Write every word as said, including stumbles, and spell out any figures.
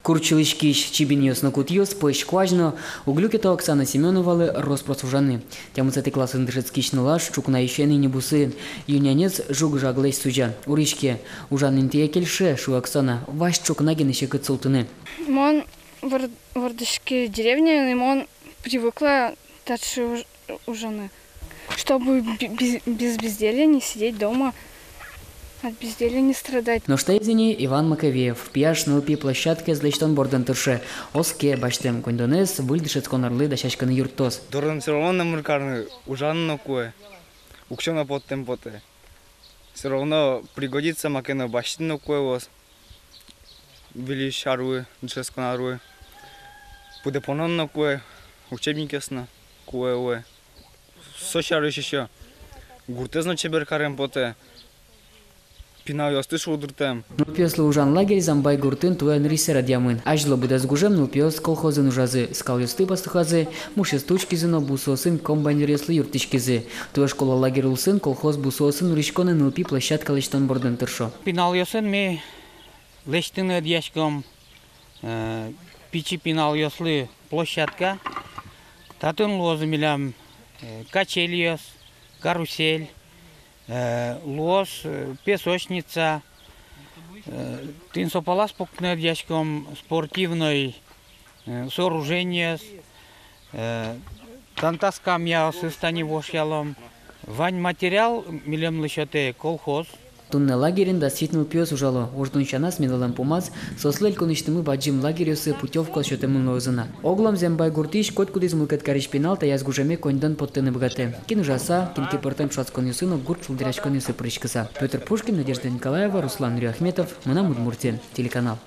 Гурт сьылӥськись чибинъёс но кутъёс, пӧсь куазь но уг люкето Оксана Семёновалы рос-прос ужаны. Тямысэтӥ классын дышетскись нылаш ӵукнаысен ини бусыын. Ю-няньыз жуг-жаглэсь сузя. Уриське. Ужан интые кельше, шуэ Оксана. Вазь ӵукна гинэ секыт султыны. Мон вор-, вордӥськи деревняын, и мон привыкла таӵе уж-, ужаны. Чтобы бе-, без, без безделья не сидеть дома, от безделья не страдать. Нош таиз ини Иван Маковеев. Пияш нылпи площадкаез лэсьтон бордын тырше. Оске, басьтэм коньдонэз выль дышетскон арлы дасяськыны юрттоз. Дорын всё равно номыр карны, ужаны но кулэ, уксё но поттэм потэ. Всё равно пригодится, маке но басьтыны но кулэ луоз. Выльысь арлы, дышетскон арлы. Пыдэпонон но кулэ, учебникъёс но кулэ луэ. Со сярысь ещё гуртэз но чебер карем потэ. Пиналъёсты шулдыртэм. Нылпиослы ужан лагерь Зямбайгуртын туэ нырысьсэ радъямын. Азьло быдэс гужем нылпиос колхозын ужазы, скалъёсты пастухазы, мушъёсты учкизы но бусыосын комбайнеръёслы юрттӥськизы. Туэ школа лагерь улсын колхоз бусыосын нырыськонэ нылпи площадка лэсьтон бордын тыршо. Пиналъёсын ми лэсьтыны ӧдъяськом, э, пичи пиналъёслы площадка. Татын луозы милям, э, качельёс, карусель, э, луоз, э, песочница, э, тӥни со палаз пуктыны ӧдъяськом спортивной, э, сооружениос, э, тани та скамьяосыз тани вошъялом. Вань материал милемлы сётэ колхоз. Туннэ лагерьын дас вить нылпиос ужало. Уждун сяна, сменалэн пумаз соослы элькунысьтымы бадӟым лагерьёсы путёвкаос сётэмын луозы на. Оглом Зямбайгуртысь котькудӥз мылкыд карись пинал таяз гужеме коньдон поттыны быгатэ. Кин ужаса, кин ке пӧртэм ӵошатсконъёсы но гурт шулдыръяськонъёсы пыриськыса. Пётр Пушкин, Надежда Николаева, Руслан Нуриахметов, «Мынам Удмуртие» телеканал.